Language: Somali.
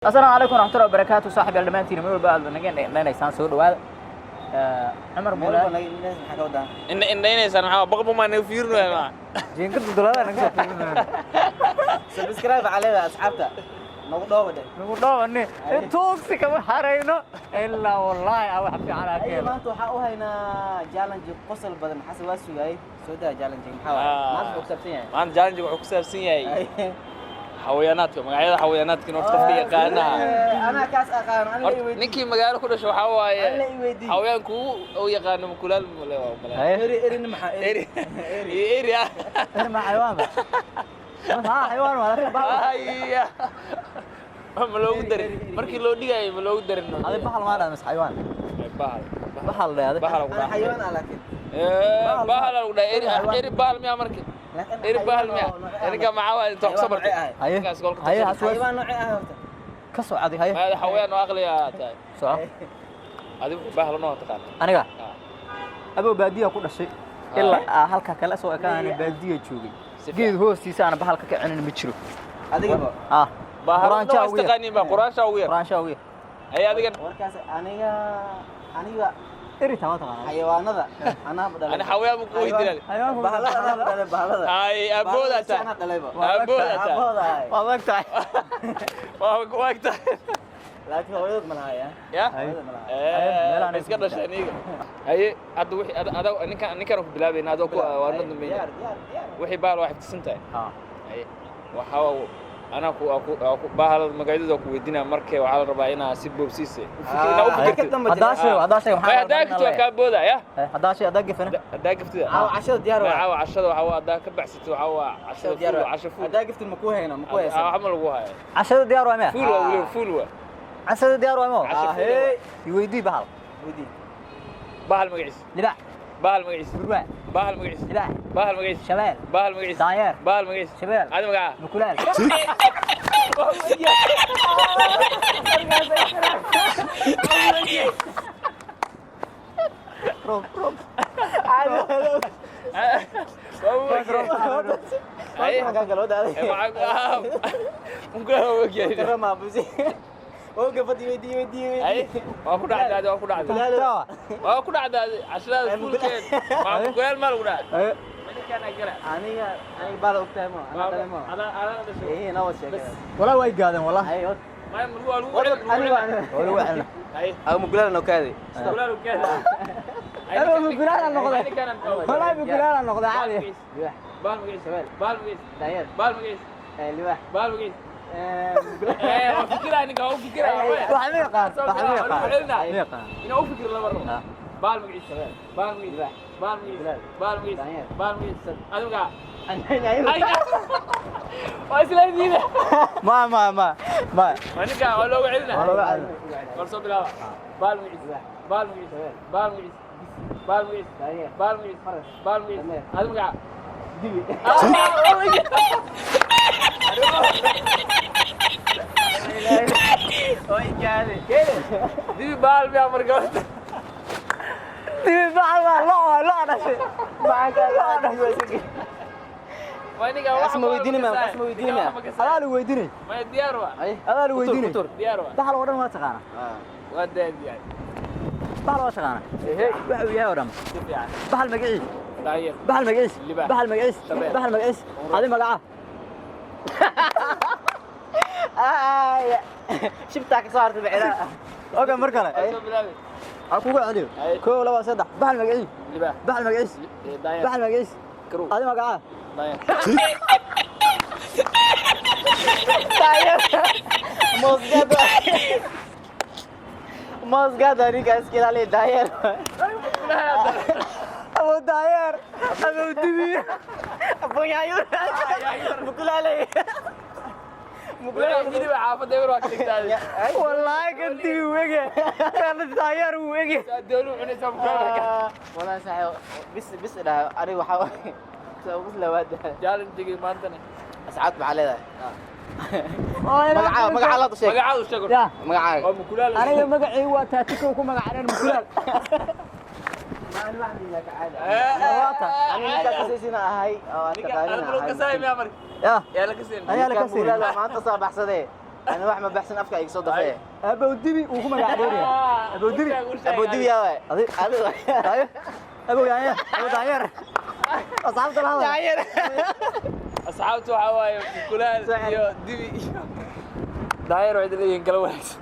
Asalaamu calaykum waraxmatullahi wabarakaatu. Saaxib yaal, dhammaantiin meel walba aad naga dhanaysaan, soo dhawaada. Cumar Muulaal. Maxaa ka wadaa? Inna indhaynaysaan, maxaa baqba maa naga fiirinaya maa? Jiingada dulada naga soo fiirinaya. Subscribe caleeda, asxaabta nagu dhooba dhe. Nagu dhawani tuugsi kama harayno ilaa wallaahi aa wax fiican aa Ay, keeno. Maanta waxaa u haynaa challenge qosol badan. Xasan waa sugayay. Soo daa challenge, maxaa waaye? Maanta wuxuu ku saabsan yahay? Maanta challenge wuxuu ku saabsan yahay xawayaanaadka, magacyada xawayaanaadka in horta qofka yaqaanaha. Anaa kaas aqaan, aniga i Horta weydii. ninkii magaalo ku dhasho waxaa waaye Alla i weydii. xawayaanku uu yaqaano mukulaal male waa male. Haye. Eri, erina maxaa? Eri iyo eri ah. Eri ma xayawaan ba? Maxaa xayawaan waa laakiin bahal? Haya, ma loogu darin markii loo dhigayay, ma loogu darin. Adi bahal maa dhahay mise xayawaan? Bahal. Bahal dhe adi. Bahal ugu Ana dhahay. Xayawaan ah laakiin. Bahal ugu dhahay eri. Xayawaan. Eri bahal miyaa marka? Laakiin Eri bahal xayawaan miyaa? oo noocee ah? Erinka maxaa waaye inta wax kusoo bartay? Xayawaan noocee Haye. Ninkaas goolka Haye. tashan. Haswaas. Xayawaan noocee ah horta? Ka soo cadi, haye. Maada xawayaan oo aqliga tahay. Soco. Adigu bahal noo taqaana? Aniga? Ah. Abow, baadiya ku dhashay ilaa aa halka kale soo ekaana baadiya joogay. Si geed hoostiisa aan bahal ka kicinin ma jiro. Adigaba? Ah. Bahal Quraanshaa waa ugu yar. istaqaanin ba, quraanshaa ugu yar. Quraanshaa ugu yar. Ay, adigan? Warkaas aniga Eri taa waa taqaanaa. Xayawaanada anaaba dhalay. Ani xawayaan ma ku weydiinay. Xayawaanku Bahalada anaaba dhalay, bahalada. Ay, aboodaa tahay. Anaa dhalayba. Aboodaa tahay. Abooda ahay. Waa adag tahay. Waa ku agtahay. Laakiin hooyadood ma lahaya. Ya. Hooyadood ma lahaya. Meelahan iska dhashay aniga. Haye, hadda wixii adag ninkan ku bilaabayna, adoo ku waa noo dambeeyay. Diyaar, diyaar, diyaar. Wixii bahal waa xifdisan tahay. Ah. Haye, waxaa anaa ku bahal magacyadooda ku weydiinaa. Markee waxaa la rabaa inaa si boobsiise inaa u fikirtid. Haddaa sheego, haddaa sheego. May haddaa gafto waa kaa booda ya. Haddaa sheego, haddaa gefana. Haddaa gaftida. Caawa cashada diyaar waa. Caawa cashada waxaa waa haddaa ka baxsatid, waxaa waa cashada Diyaar fuul waa. Casho fuul. Haddaa gaftin ma ku hayno, ma ku haysan. Wax ma lagu hayo. Cashada diyaar waa miya? Fuul waa weliba, fuul waa. Cashada diyaar waa mo? Casho Ah, fuul hey. waa. I weydii bahal. Weydii. Bahal magaciisa. Libaax. Bahal magaciisa. Burwaa. Bahal magaciisa. Libaax. Bahal magaciisa. Shabeel. Bahal magaciisa. Daanyeer. Bahal magaciisa. Shabeel. Adi magaca? Mukulaal. Roob, roob. Haye. Maxaa kala wadaaday? Mukulaal waa ogyahay. Karama busi. Oo gafad, weydii, weydii, Haye. weydii. Waa ku dhacdaadi, waa ku dhacday. Tawa. Waa ku dhacdaadi cashadaada fuulkeed maa mukulaal maa lagu dhacay. Haye. Ninkaan gala. Aniga baala ogtahay mo. Anaa dhalay mo. Adaa dhashay. Eh, nawad sheegay. Walaa way gaadeen walaa. Hay, wad. Maya, waa lagu Wad, celin. aniga aniga. Waa lagu celina. Haye. Aga mukulaal noo kaadi. Mukulaal u keena. Abow, mukulaal aan noqday. Walaa mukulaal aan noqday caadi. Libaax. Bahal magaciisa. Bahal magaciisa. Daanyeer. Bahal magaciisa. Libaax. Bahal magaciisa. Mukulaal. Waa fikiraa ninka, waa u fikiraa. Wax ma yaqaan, wax ma yaqaan. Ma yaqaan. Inaa u fikir lama rabo. Ah. Bahal magaciisa. Bahal magaciisa. Bahal magaciisa. Bahal magaciisa. Bahal magaciisa. Adi magaca? Waa isla diida. Ma. Waa ninka, waa looga celina. Waa looga celina. War soo bilaaba. Bahal magaciisa. Bahal magaciisa. Bahal magaciisa. Bahal magaciisa. Bahal magaciisa. Bahal magaciisa. Adi magaca? Dibi. Oy, gaadi. Dibi bahal miyaa marka horta? Dibi bahal waa lo, waa lo dhashay. Maxaa ka dhashay? Waa ninka wax. Asma weydiini ma, asma weydiini ma. Adaa lagu weydiinay. Maya, diyaar waa. Adaa lagu weydiinay. Diyaar waa. Bahal oo dhan waa taqaanaa. Waa daadiyahay. Bahal waa taqaanaa. Waxa uu yahay oo dhan. Si fiican. Bahal magaciis. Daanyeer. Bahal magaciis. Libaax. Bahal magaciis. Shabeel. Bahal magaciis. Adi magaca? Ay. Shibtaa ka soo hartay bicira. Okay, mar kale. Waa soo bilaabi. Ha kugu celiyo. Haye. Kow, laba, saddex. Bahal magaciis. Libaax. Bahal magaciis. Daanyeer. Bahal magaciis. Karow. Adi magaca? Daanyeer. Moosgaad. Moosgaad ninka iska ilaaliya, daanyeer. Abow daayeer, abow dibi. Bunyaayur. Mukulaale. Walahi dibi xaafadda eber waa ka dhigtaa. Wallaahi kan dibi wuu egyahay, kan daayeer wuu egyahay. Saa doolu cunaysaa mukulaal. Wallahi saaxiib, bis bis dhaha aniga waxaa soo ugu lawaad. Challenge maantana. Asxaabta maxaa leedahay? Magaca, magaca la sheeg. Magacaadu sheeg horta. Ya. Magacaaga. Waa mukulaal. Aniga magacii waa taatikow ku magacdheen mukulaal. Aniga ninkaa kasaysiina ahay oo aan Ninka taqaanin adiga loo ahay. kasaayo miyaa marka? Ya. Yaa la kaseen. Ayaa la Ninkaa kasaynin. mukulaal maanta soo baxsadee. Ana wax ma baxsan, afka iga soo dafay. Abow Dibi uu ku magac dheeryahay, Abow Dibi. Abu Dibi yaa waay? Adi. Adi waay. Haye, abow yaanya, abow daanyeer, asxaabta la hadal. Asxaabtu waxaa waaye mukulaal iyo dibi iyo daayar, waxay leeyihiin kala wanaagsan.